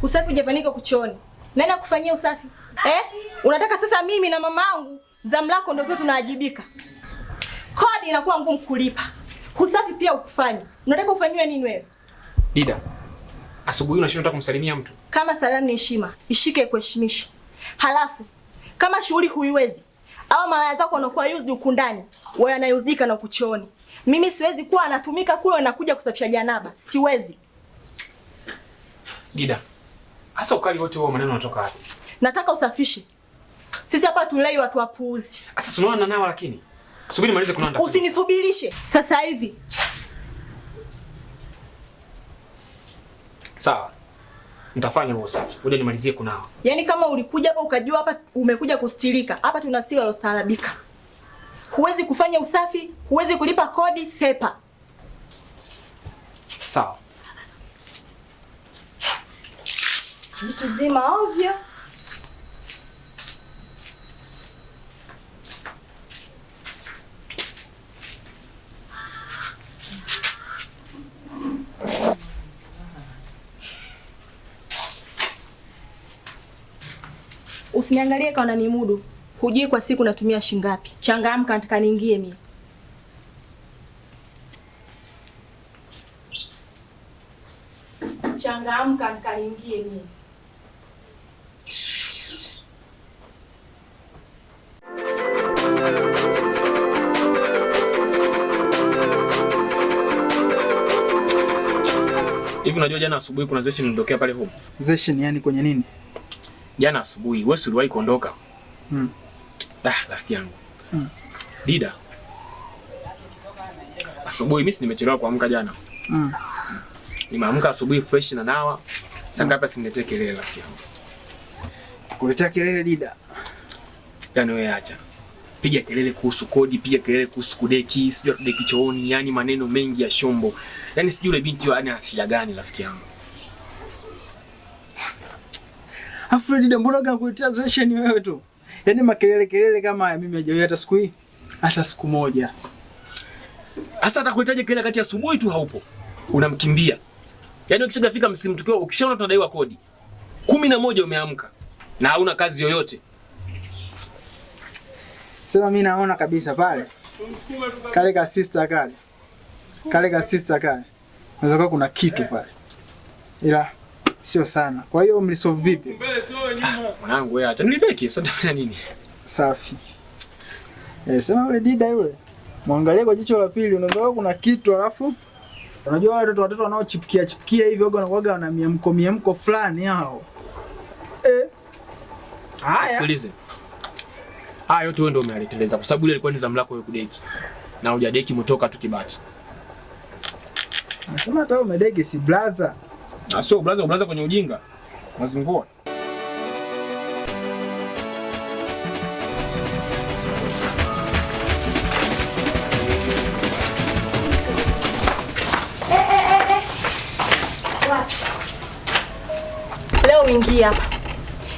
Usafi hujafanyika kuchooni. Nani akufanyia usafi? Eh? Unataka sasa mimi na mama yangu zamu lako ndio tu tunaajibika. Kodi inakuwa ngumu kulipa. Usafi pia ukufanya. Unataka ufanyiwe nini wewe? Dida, asubuhi unashindwa hata kumsalimia mtu. Kama salamu ni heshima, ishike kuheshimisha. Halafu kama shughuli huiwezi au malaya zako wanakuwa used huku ndani, wewe anayuzika na kuchooni. Mimi siwezi kuwa anatumika kule na kuja kusafisha janaba. Siwezi. Dida, hasa ukali wote huo maneno unatoka wapi? Nataka usafishe. Sisi hapa tulei watu wapuuzi. Sasa unaona nao lakini. Subiri malize kunawa. Usinisubirishe sasa hivi. Sawa. Nitafanya huo usafi. Ngoja nimalizie kunawa. Yaani kama ulikuja hapa ukajua hapa umekuja kustilika. Hapa tunastiri walostaarabika. Huwezi kufanya usafi, huwezi kulipa kodi, sepa. Sawa. Vitu zima ovyo. Usiniangalie kama unanimudu. Hujui kwa siku natumia shingapi. Changamka, nataka niingie mimi. Changamka, nataka niingie mimi. Hivi unajua jana asubuhi kuna zeshin nilitokea pale home? Zeshin yani kwenye nini? Jana asubuhi wewe si uliwahi kuondoka? Rafiki yangu. Dida. Asubuhi mimi si nimechelewa kuamka jana. Nimeamka asubuhi fresh na nawa. Saa ngapi asiniletee kelele rafiki yangu? Kuletea kelele Dida? Yaani wewe acha. Piga kelele kuhusu kodi, piga kelele kuhusu kudeki, sijui kudeki chooni, yani maneno mengi ya shombo. Yaani sijui yule binti ana shida gani rafiki yangu. Afu Dida mbona kakuletea zeshen wewe tu? Yaani makelele kelele kama haya mimi hajawahi hata siku hii, hata siku moja. Sasa atakuletaje kelele kati ya asubuhi tu haupo? Unamkimbia. Yaani ukishafika msimu tukio ukishaona tunadaiwa kodi 11 umeamka na hauna kazi yoyote. Sema mimi naona kabisa pale. Kale ka sister kale. Kale ka sister kale. Unaweza kuwa kuna kitu pale. Ila sio sana. Kwa hiyo mlisolve vipi? Mwanangu wewe acha nilibeki sasa nitafanya nini? Safi. Sema yule Dida yule. Muangalie kwa jicho la pili, unaweza kuna kitu alafu unajua wale watoto wanaochipukia chipukia hivi waga wanakuwaga wana miemko fulani hao. Haya. Sikilize. Haya yote wewe ndio umealeteleza kwa sababu ile ilikuwa ni zamu lako wewe kudeki. Na hujadeki umetoka tu kibati. Nasema hata wewe umedeki si blaza. Ah, sio blaza, blaza kwenye ujinga. Mazungua. Wapi? Leo uingie hapa.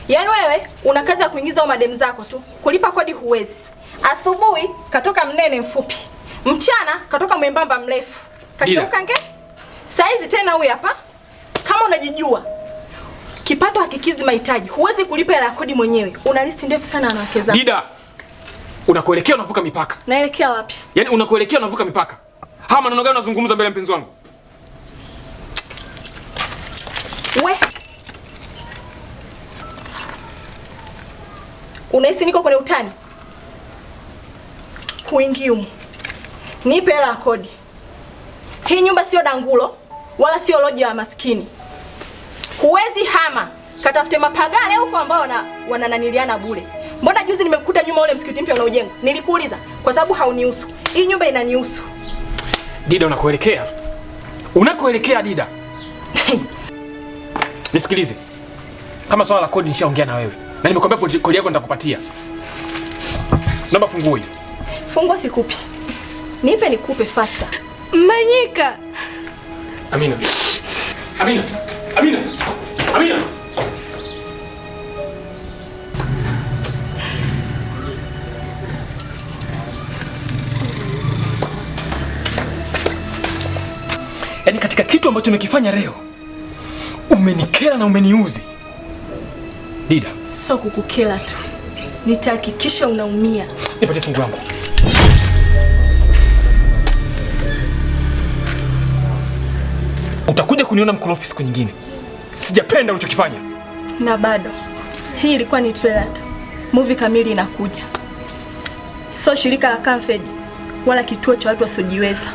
Yaani wewe una kazi ya kuingiza madem zako tu. Kulipa kodi huwezi. Asubuhi katoka mnene mfupi. Mchana katoka mwembamba mrefu. Kageuka nge? Saizi tena huyu hapa. Kama unajijua kipato hakikizi mahitaji, huwezi kulipa hela ya kodi mwenyewe. Una listi ndefu sana na wake zako. Dida, unakuelekea unavuka mipaka. Naelekea wapi? Yaani unakuelekea unavuka mipaka. Haya maneno gani unazungumza mbele ya mpenzi wangu? We. Unahisi niko kwenye utani? Huingii humu. Nipe hela ya kodi. Hii nyumba sio dangulo wala sio loji ya maskini. Huwezi hama. Katafute mapagale huko ambao wanananiliana bure. Mbona juzi nimekukuta nyuma ule msikiti mpya unaojengwa? Nilikuuliza kwa sababu haunihusu. Hii nyumba inanihusu. Dida, unakoelekea? Unakoelekea Dida? Nisikilize. Kama swala la kodi nishaongea na wewe. Na nimekuambia kodi yako nitakupatia. Naomba funguo hiyo. Funguo sikupi. Nipe nikupe faster. Manyika. Amina. Amina. Amina. Amina. Yaani katika kitu ambacho umekifanya leo, Umenikera na umeniuzi. Dida, Sio kukukela tu, nitahakikisha unaumia. Nipatie fungu langu. Utakuja kuniona mkorofi siku nyingine. Sijapenda ulichokifanya. Na bado hii ilikuwa ni trailer tu, movie kamili inakuja. Sio shirika la Camfed wala kituo cha watu wasiojiweza.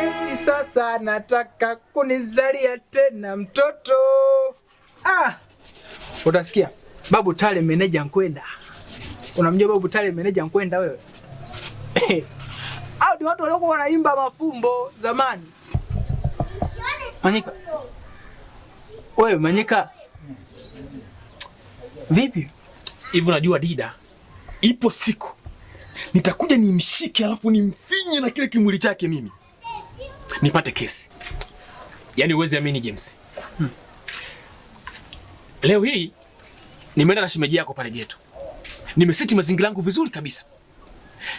Eti sasa nataka kunizalia tena mtoto. Ah! Utasikia Babu Tale meneja Nkwenda. Unamjua Babu Tale meneja Nkwenda wewe? Au ni watu waliokuwa wanaimba mafumbo zamani. Manyika. Wewe Manyika. Vipi? Hivi unajua Dida, ipo siku nitakuja nimshike alafu nimfinye na kile kimwili chake mimi nipate kesi. Yaani uwezi amini James. Leo hii nimeenda na shemeji yako pale geto. Nimeseti mazingira yangu vizuri kabisa.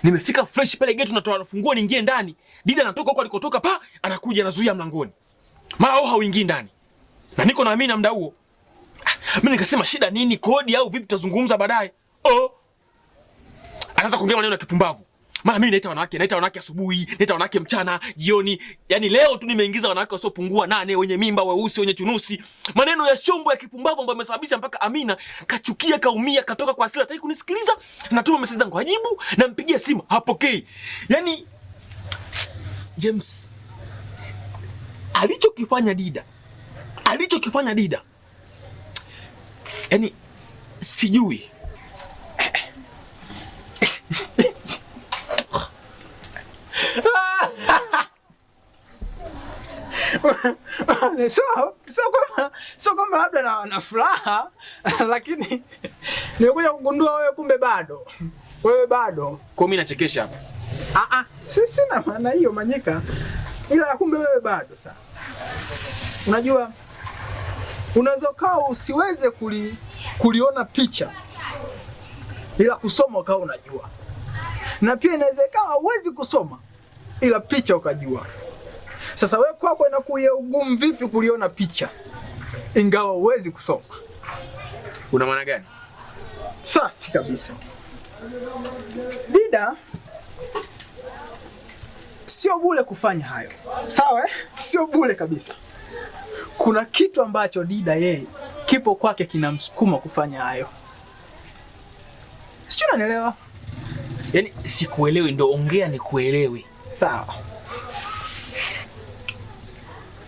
Nimefika fresh pale geto, natoa funguo niingie ndani. Dida anatoka huko alikotoka pa, anakuja anazuia mlangoni. Mara wao hauingii ndani. Na niko na Amina muda huo. Mimi nikasema shida nini, kodi au vipi, tutazungumza baadaye. Oh. Anaanza kuongea maneno ya kipumbavu. Mara mimi naita wanawake asubuhi, naita wanawake mchana, jioni. Yaani leo tu nimeingiza wanawake wasiopungua 8, wenye mimba, weusi, wenye chunusi. Maneno ya shombo ya kipumbavu ambayo yamesababisha mpaka Amina kachukia, kaumia, katoka kwa hasira, hataki kunisikiliza. Natuma message zangu hajibu, nampigia simu hapokei. Yaani James, alichokifanya Dida, yaani sijui. Sio kama labda na furaha lakini nimekuja kugundua wewe kumbe bado. Wewe bado. Kwa mimi nachekesha hapa. Sina maana hiyo Manyika. Ila kumbe wewe bado sasa. Unajua unaweza ukawa usiweze kuliona picha ila kusoma ukawa unajua. Na pia inaweza ikawa huwezi kusoma ila picha ukajua. Sasa wewe kwako inakuwa ugumu vipi kuliona picha ingawa huwezi kusoma? Una maana gani? Safi kabisa. Dida sio bure kufanya hayo. Sawa eh? Sio bure kabisa. Kuna kitu ambacho Dida yeye kipo kwake kinamsukuma kufanya hayo. Sijui unanielewa? Yaani sikuelewi, ndo ongea nikuelewe. Sawa.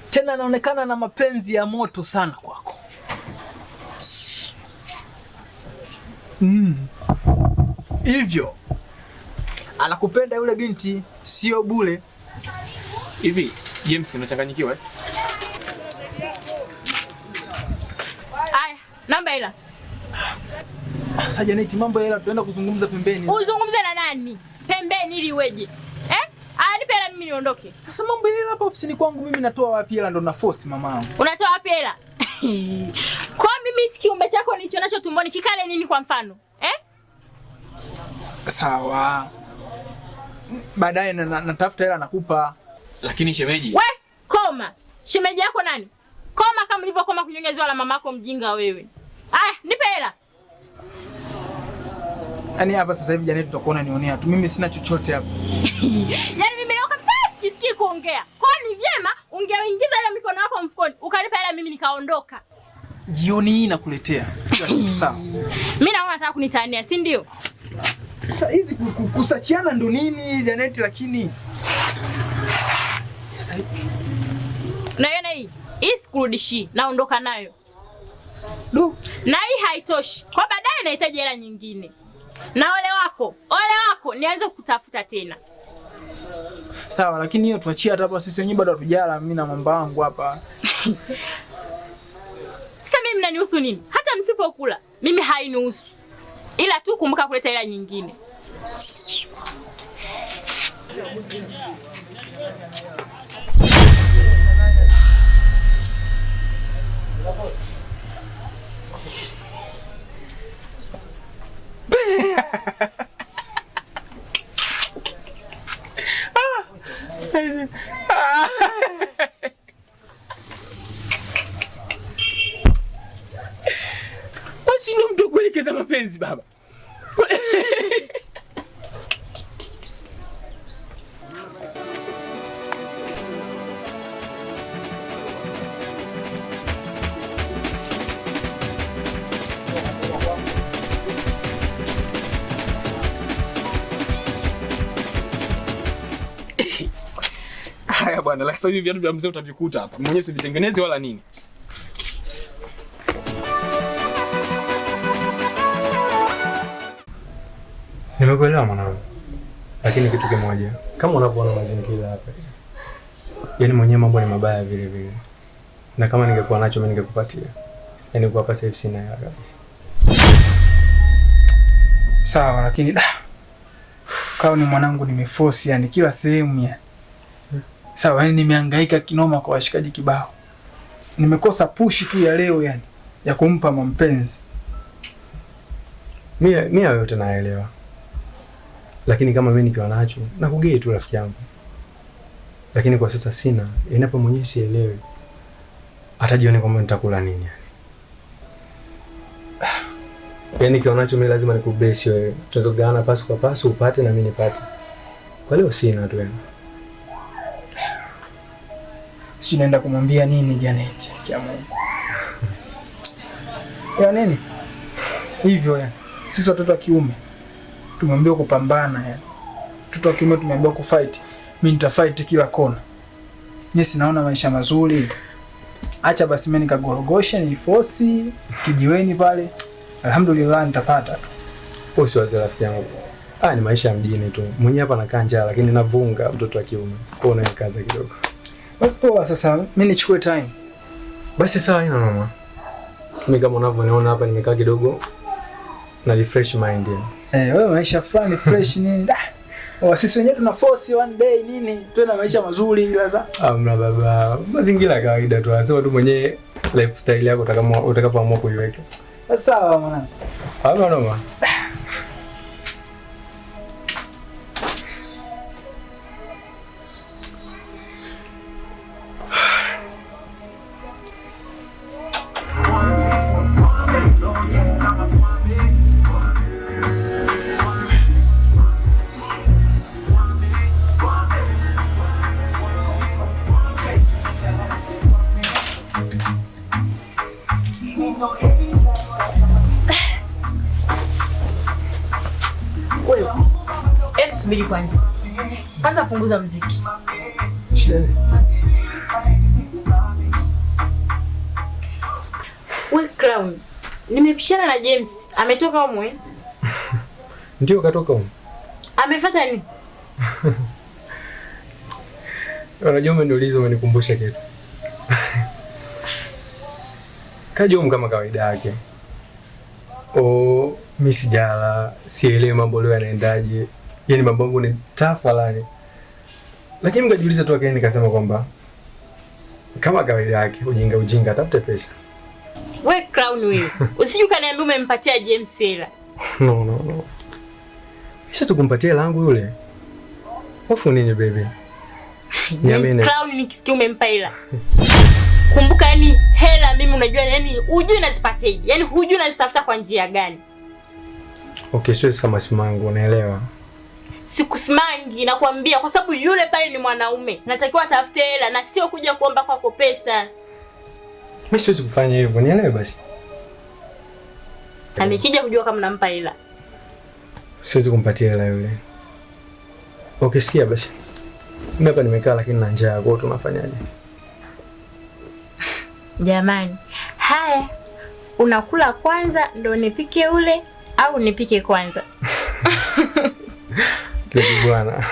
Tena anaonekana na mapenzi ya moto sana kwako. Hivyo anakupenda yule binti, sio bure. Hivi James unachanganyikiwa eh? Aya, namba hela. Sasa Janet, mambo ya hela tunaenda kuzungumza pembeni. Uzungumze na nani? Pembeni ili iweje? Eh? Aya, nipe hela mimi niondoke. Sasa mambo ya hela hapa ofisini kwangu mimi natoa wapi hela? Ndo na force mamangu. Unatoa wapi hela? Kwa mimi hichi kiumbe chako nilicho nacho tumboni kikale nini kwa mfano? Eh? Sawa. Baadaye natafuta hela nakupa. Lakini shemeji. We, koma. Shemeji yako nani? Koma kama ulivyokoma kunyongezewa la mamako mjinga wewe. Aya, nipe hela. Yaani hapa sasa hivi Janet utakuwa unanionea tu. Mimi sina chochote hapa. Yaani mimi leo kabisa sijisikii kuongea. Kwa ni vyema ungeingiza ile mikono yako mfukoni, ukanipa hela mimi nikaondoka. Jioni hii nakuletea. Kila kitu sawa. Mimi naona nataka kunitania, si ndio? Sasa hizi kusachiana ndo nini Janet, lakini sasa naiona hii. Hii sikurudishi, naondoka nayo. Du. Na hii haitoshi. Kwa baadaye nahitaji hela nyingine. Na ole wako nianze kutafuta tena. Sawa, lakini hiyo tuachie hata hapa, sisi wenyewe bado hatujala, mimi na mamba wangu hapa. Sasa mimi mnanihusu nini? Hata msipokula, mimi hainihusu. Ila tu kumbuka kuleta hela nyingine. Basi ndio mtu kuelekeza mapenzi baba. Haya bwana, sasa hivi viatu vya mzee utavikuta hapa. Mwenyewe sivitengenezi wala nini. Nimekuelewa mwanangu. Lakini kitu kimoja, kama unavyoona mazingira hapa, yaani mwenyewe mambo ni mabaya vile vile. Na kama ningekuwa nacho mimi ningekupatia. Yaani kwa hapa sasa sina hela kabisa. Sawa, lakini da. Kama ni mwanangu nimeforce yani kila sehemu ya. Sawa, yani nimehangaika kinoma kwa washikaji kibao. Nimekosa push tu ya leo yani ya kumpa mampenzi. Mimi yote naelewa. Lakini kama mimi nikiwa nacho nakugei tu rafiki yangu. Lakini kwa sasa sina, inapo mwenyewe sielewi. Hata jioni kwamba nitakula nini yani. Yaani nikiwa nacho mimi lazima nikubless wewe. Tunaweza kugawana pasu kwa pasu upate na mimi nipate. Kwa leo sina tu yani. Sijui naenda kumwambia nini Janet, kia Mungu. Ya nini? Hivyo yani. Sisi watoto wa kiume tumeambiwa kupambana yani. Watoto wa kiume tumeambiwa kufight. Mimi nitafight kila kona. Mimi sinaona maisha mazuri. Acha basi mimi nikagorogoshe ni force kijiweni pale. Alhamdulillah nitapata tu. Usiwaze rafiki yangu. Ni maisha ya mjini tu. Mwenyewe hapa nakaa njaa lakini navunga mtoto wa kiume. Kwa hiyo unanikaza kidogo. Basi poa, sasa mimi nichukue time. Basi sawa, haina noma. Mimi kama unavyoniona hapa nimekaa kidogo na refresh mind. Wewe maisha fulani fresh nini? Sisi wenyewe tuna force one day nini? Tuwe na maisha mazuri ila za. Amna baba, mazingira kawaida tu. Sema tu mwenyewe lifestyle yako utakapoamua kuiweka. Basi sawa mwanangu. Haina noma. Subiri kwanza. Kwanza punguza muziki. Shida. We Crown, nimepishana na James. Ametoka huko eh? Ndio katoka huko. Amefuata nini? Unajua umeniuliza umenikumbusha kitu. Kaja huko kama kawaida yake. Mimi sijala, sielewi mambo leo yanaendaje. Yaani mambo yangu ni tafalani. Lakini nikajiuliza tu akili nikasema kwamba kama kawaida yake ujinga ujinga atafute pesa. We Crown wewe. Usije ukaniambia umempatia James hela. No. Sisi tukumpatia langu yule. Hofu nini baby? Niamini. Crown nikisikia umempa hela. Kumbuka yani hela mimi unajua yani hujui nazipateje. Yaani hujui nazitafuta kwa njia gani. Okay, sio sasa masimangu unaelewa. Sikusimangi nakwambia kwa sababu yule pale ni mwanaume. Natakiwa atafute hela na sio kuja kuomba kwako pesa. Mimi siwezi kufanya hivyo, nielewe basi. Na nikija kujua kama nampa hela. Siwezi kumpatia hela yule. Okay, sikia basi. Mimi hapa nimekaa lakini na njaa, kwa hiyo tunafanyaje? Jamani, haya unakula kwanza ndo nipike ule au nipike kwanza? Kile bwana.